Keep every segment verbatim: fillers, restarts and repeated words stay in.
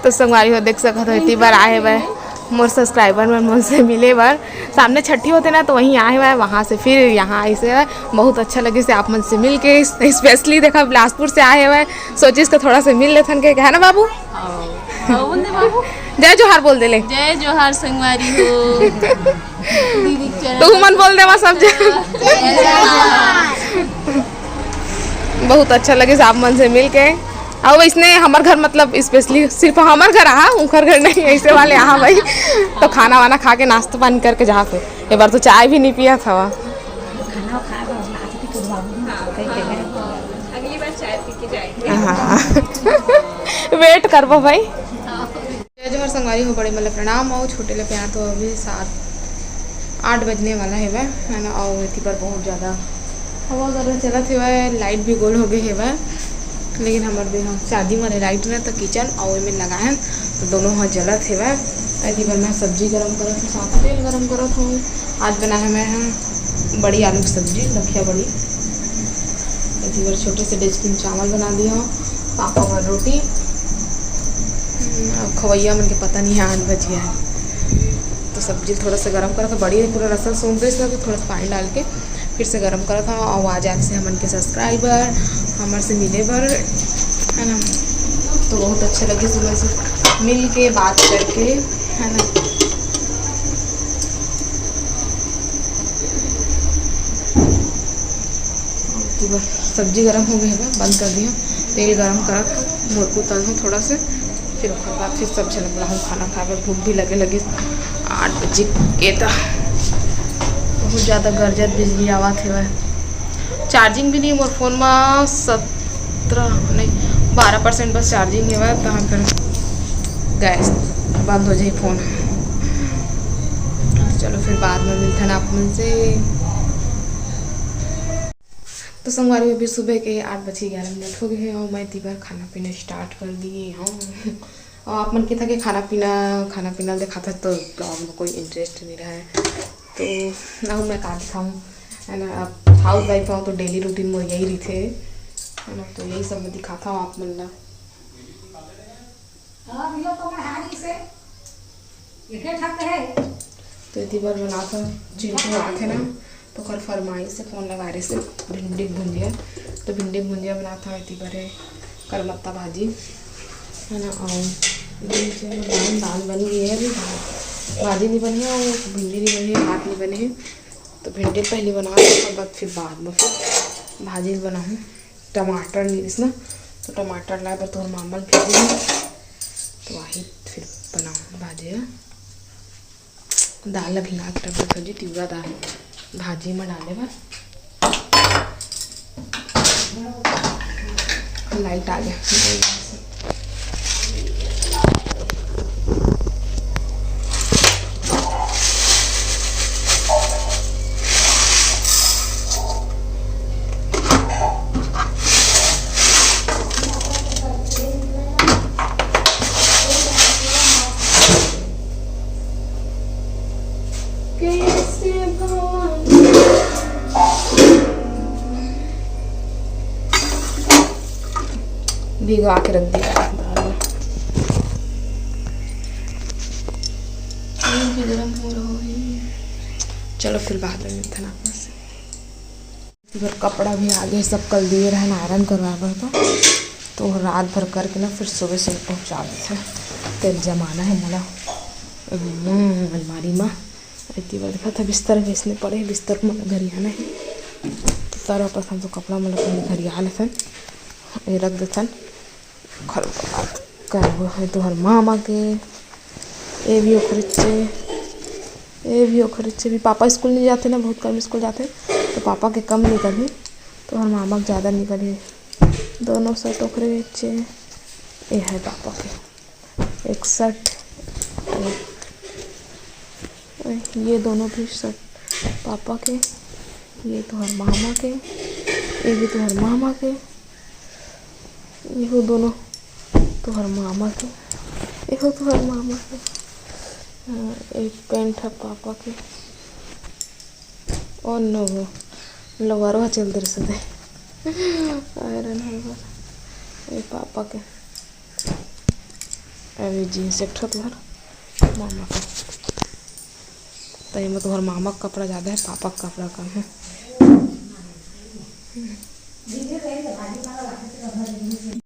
तो संगवारी हो, देख सकत हो, इतनी बार आए हवय मोर सब्सक्राइबर मन, मन से मिले बर। सामने छट्ठी होथे ना, तो वहीं आए हवय, वहाँ से फिर यहाँ आइस हवय। बहुत अच्छा लगिस आप मन से मिल के। स्पेशली देखा, बिलासपुर से आए हवय, सोचिस तो थोड़ा से मिल लेथन के, है ना बाबू? हाँ, बोल दे बाबू। जय जोहार बोल दे ले। जय जोहार संगवारी हो। दीदी के चरण तू मन बोल दे, वहाँ सब जन। जय जोहार। बहुत अच्छा लगिस आप मन से मिल के। अउ वैसने हमर घर, मतलब, स्पेशली सिर्फ हमर घर आहा, उनकर घर नहीं, ऐसे वाले आहा भाई। तो खाना वाना खा के, नाश्ता पानी करके जाहा फिर। ये बार तो चाय भी नहीं पिया था। अगली बार चाय पी के जाएंगे। हाँ। वेट करबो भाई। जय जोहार संगवारी हो, बड़े मन ल प्रणाम अउ छोटे ल प्यार। तो अभी सात आठ बजने वाला हेवय, है ना, अउ एती बर बहुत ज़्यादा हवा गर्रा चलत हेवय, लाइट भी गोल हो गए हेवय, लेकिन हमर दे ह शादी मरे लाइट न, त किचन अउ एमे लगा है, तो दोनों ह जलत हेवय। एती बर मैं सब्जी गरम करत हूँ, साथ तेल गरम करत हूँ। आज बनाए हवय मैं ह बड़ी आलू की सब्जी, लखिया बड़ी। एती बर छोटे से डेचकी में चावल बना दिया हूँ, पापा बर रोटी। हम्म, अब खवैया मन के पता नहीं है, आठ बज गया है। तो सब्जी थोड़ा सा गरम करत हूँ, बड़ी पूरा रसल सूख गई, इसमें तो थोड़ा सा पानी डाल के फिर से गरम करत हूँ। और आज आए से हमन के सब्सक्राइबर, हमर से मिले बर, है ना, तो बहुत अच्छा लगे सुबह से मिल के, बात करके, है ना। सब्जी गरम हो गई है, बंद कर दिया। तेल गरम करत हूँ, मुरकू तल हूँ थोड़ा से, फिर ओकर बाद फिर सब झन बनाहूँ खाना खाए बर। भूख भी लगे लगे, आठ बजे के त बहुत ज़्यादा गरजत बिजली आवत हेवय। चार्जिंग भी नहीं मोर फोन में, सत्रह नहीं, बारह परसेंट बस चार्जिंग हेवय, तहाँ फिर गैस बंद हो जाए फोन। चलो फिर बाद में मिलथन आप मन से। तो संगवारी, अभी सुबह के आठ बज के ग्यारह मिनट हो गए हैं और मैं एती बर खाना पीना स्टार्ट कर दिए हूँ। और आप मन के था कि खाना पीना, खाना पीना दिखाता तो ब्लॉग में कोई इंटरेस्ट नहीं रहा है। तो ना हूँ मैं का दिखाऊँ, है ना। अब हाउस वाइफ हूँ तो डेली रूटीन मोर यही रहिथे, है ना। तो यही सब मैं दिखाता हूँ आप मन ला। हाँ, मिलो तो मैं हारी से। एके ठक है। तो एती बर बनात हन, चिंटू आथे ना, तो ओकर फरमाइश से फोन लगा रहे से भिंडी के भुंजिया। तो भिंडी के भुंजिया बनात हन, एती बर है करमत्ता भाजी, है ना। और भिंडी के दाल, दाल बन गई है, अभी भात, भाजी नहीं बनी है, और भिंडी नहीं बनी है, भात नहीं बने है। तो भिंडी पहले बना, ओकर बाद फिर, बाद में फिर भाजी बनाहूँ। टमाटर नहीं रिस ना, तो टमाटर लाए बर तोहर मामा ल भेजे हूँ, तो वही फिर बनाऊँ भाजी ह। दाल ला भिंगा के रख दे, सब्जी, तिवरा दाल भाजी में डाले बर। लाइट आ गया। भिगा के रख दिया दाल। तेल भी गरम हो रहा है। चलो फिर बाद में मिलते हैं आपस। इधर कपड़ा भी आगे सब कल दिए रहे आयरन करवा बर, तो, तो रात भर करके ना फिर सुबह सुबह पहुँचा देते। तेल जमाना है मोला, हम्म, अलमारी में। एती बर देखा था बिस्तर वैसने पड़े, बिस्तर में घरियाना है। तो तार वापस हम तो कपड़ा मतलब पहले घरिया लेथन, ये रख देथन। खर करबो है तोहर मामा के, ये भी ओखरे चे, ये भी ओखरे चे। भी पापा स्कूल नहीं जाते ना, बहुत कम स्कूल जाते, तो पापा के कम निकली, तोहर मामा के ज़्यादा निकली। दोनों शर्ट ओखरे चे, ये है पापा के। एक शर्ट, एक, ये दोनों भी शर्ट पापा के, ये तोहर मामा के, ये भी तोहर मामा के, एहो दोनों तोहर मामा के, एहो तोहर मामा के। हाँ, एक पैंट है पापा के। ओ नो, लोअरवा चल दे रहे। आयरन हर बार। ये पापा के। अरे जींस एक ठो तुहर मामा का, तो एमा तुहर मामा का कपड़ा ज्यादा है, पापा का कपड़ा कम है।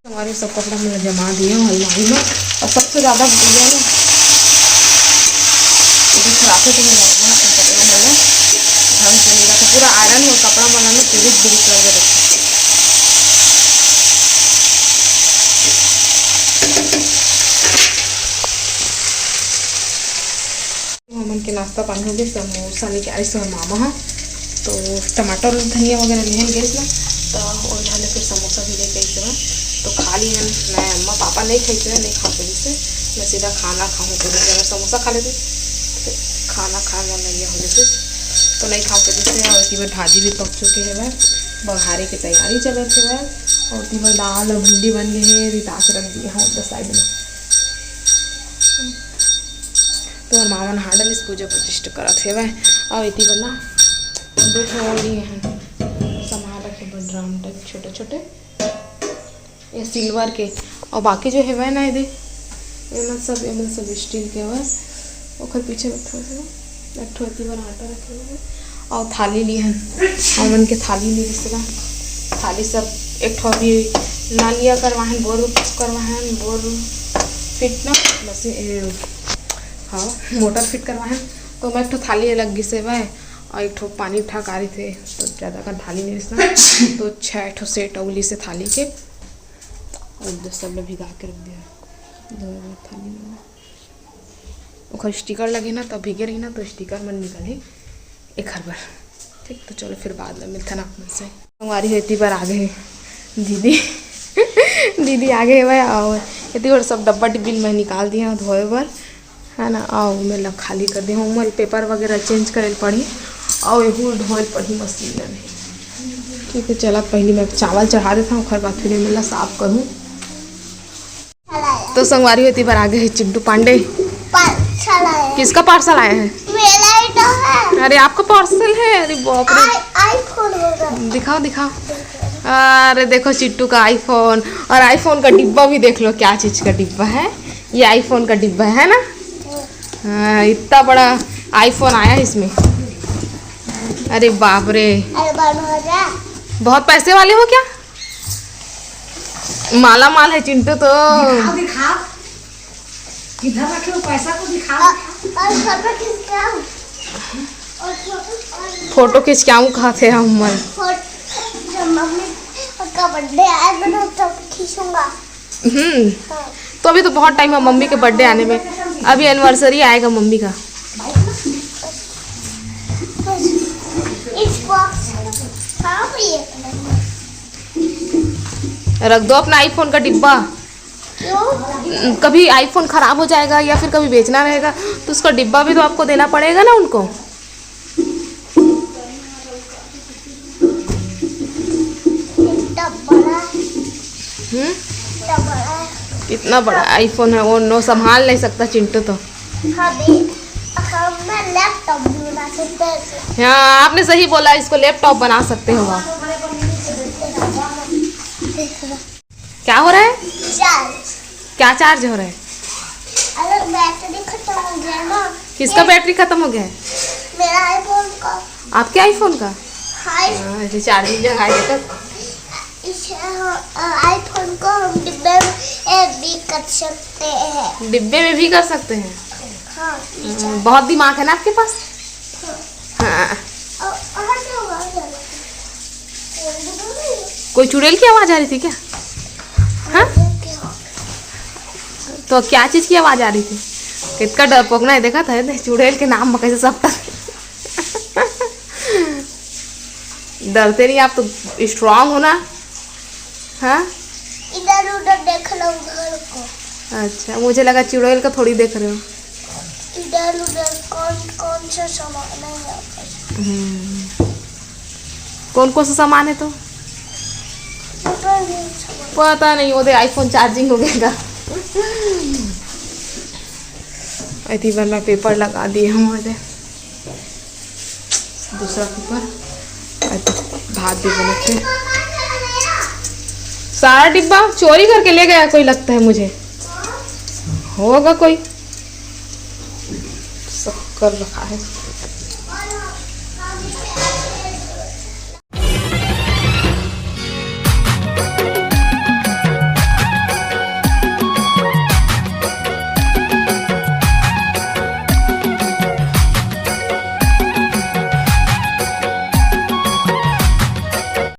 हमारे सब कपड़ा मैं जमा दिए हूँ अलमारी में। और सबसे ज्यादा भैया ना, ये खराब है तो मैं जमा कपड़ा मैंने ढंग से नहीं रखा, पूरा आयरन हुआ कपड़ा मैंने ना बिलिक बिलिक करके रखा। हमन के नाश्ता पानी हो गए, समोसा लेके आए हमारे मामा ह, तो टमाटर धनिया वगैरह लेहन गए ना, तो वो जाने फिर समोसा भी लेके आई हवा। तो खा ली हम, मैं अम्मा पापा नहीं खाई थे, नहीं खा सकी थे, मैं सीधा खाना खाऊँ पूरी जगह समोसा खा लेते, तो खाना खाए मन नहीं हो लेते, तो नहीं खा सकी थे। और इसी बार भाजी भी पक चुके हैं, बघारे की तैयारी चलत है, और इसी बार दाल और भिंडी बन गई है, रिता के रख दिए हैं उधर साइड में। तो हमार मामा नहा डालिस, पूजा प्रतिष्ठा करत हेवय। अउ एती बर ना दो ठो और ये हैं, सामान रखे बर ड्रम टाइप छोटे छोटे, ये सिल्वर के। और बाकी जो हेवय ना, ये दे, एमन सब, एमन सब स्टील के हवय। ओखर पीछे में एक ठो, एक ठो एती बर आटा रखे हुए हैं। और थाली ली हन, हमन के थाली ली, जैसे ना थाली सब एक ठो अभी नलिया करवाहन, बोर करवाहन, बोर फिट ना, बस ये, हाँ, मोटर फिट करवाहन। तो मैं एक ठो थाली अलग गिसे भाई, और एक ठो पानी उठा का रही थे, तो ज़्यादा का थाली नहीं रिसना, तो छः ठो सेट अउ ली से थाली के, और दस सब ला भिगा के रख दिया दो बार थाली में। ओकर स्टिकर लगे ना, तो भीगे रही ना, तो स्टिकर मन निकलही एक हर बार। ठीक, तो चलो फिर बाद में मिलथन आप मन से। संगवारी हो, एती बर आ गए दीदी। दीदी आ गए भाई, और एती बर सब डब्बा डिब्बी मैं निकाल दिया धोए बर, है ना। आओ, मैं ला खाली कर दे हूँ, मैं पेपर वगैरह चेंज करे पड़ी, और एहू धोए पड़ी मशीन में। ठीक है, चला, पहले मैं चावल चढ़ा देता हूँ, ओकर बाद फिर मैं ला साफ करूँ। तो संगवारी हो, एती बर आ गए है चिंटू पांडे। पार्सल आया है। किसका पार्सल आया है? मेरा ही तो है। अरे, आपका पार्सल है? अरे बाप रे। आई, आईफोन होगा। दिखाओ, दिखाओ। अरे देखो चिट्टू का आईफोन, और आईफोन का डिब्बा भी देख लो, क्या चीज का डिब्बा है। ये आईफोन का डिब्बा है ना? हाँ, इतना बड़ा आईफोन आया है इसमें। अरे बाप रे। अरे बाप रे। बहुत पैसे वाले हो क्या? माला माल है चिंटू तो। दिखाओ, दिखाओ। किधर रखे हो पैसा को दिखाओ। और, और फोटो खींच के आओ। और फोटो, और फोटो खींच के आऊँ कहा थे हम मन। फोटो, जब मम्मी का बर्थडे आएगा ना, तब खींचूंगा। हम्म। हाँ। तो अभी तो बहुत टाइम है मम्मी के बर्थडे आने में, अभी एनिवर्सरी आएगा मम्मी का। इस बॉक्स, हाँ भैया। रख दो अपना आईफोन का डिब्बा। क्यों? कभी आईफोन खराब हो जाएगा या फिर कभी बेचना रहेगा, तो उसका डिब्बा भी तो आपको देना पड़ेगा ना उनको। इतना बड़ा। हम्म। इतना बड़ा है। इतना बड़ा आईफोन है, वो नो संभाल नहीं सकता चिंटू तो। हाँ, दे-, हम ना लैपटॉप भी बना सकते हैं। हाँ, आपने सही बोला, इसको लैपटॉप बना सकते हो आप। क्या हो रहा है? चार्ज। क्या चार्ज हो रहा है? अगर बैटरी खत्म हो गया ना। किसका ये बैटरी खत्म हो गया है? मेरा आईफोन का। आपके आईफोन का? हाँ। हाँ, ऐसे चार्जिंग जगह है तो। इस, अ, आईफोन को हम डिब्बे में, ए, भी कर सकते हैं। डिब्बे में भी कर सकते हैं? हाँ, ये हम्म, चार्ज। बहुत दिमाग है ना आपके पास। हाँ। हाँ। और, और क्या हुआ? कोई चुड़ैल की आवाज आ रही थी क्या? हाँ? तो क्या चीज की आवाज आ रही थी? कितना डरपोकना है, देखा था, देख, चुड़ैल के नाम में कैसे सब। डरते नहीं आप तो, स्ट्रांग हो ना। हाँ, इधर उधर देख लो घर को। अच्छा, मुझे लगा चुड़ैल का थोड़ी देख रहे हो। इधर उधर कौन कौन सा सामान है यहाँ पर? हम्म। कौन कौन सा सामान है तो? पता नहीं, सामान। पता नहीं, वो दे आईफोन चार्जिंग हो गया। इतनी बार मैं पेपर लगा दिए हूँ, वो दे। दूसरा पेपर। अच्छा, भात भी बने थे। सारा डिब्बा चोरी करके ले गया कोई, लगता है मुझे। होगा कोई शक्कर रखा है।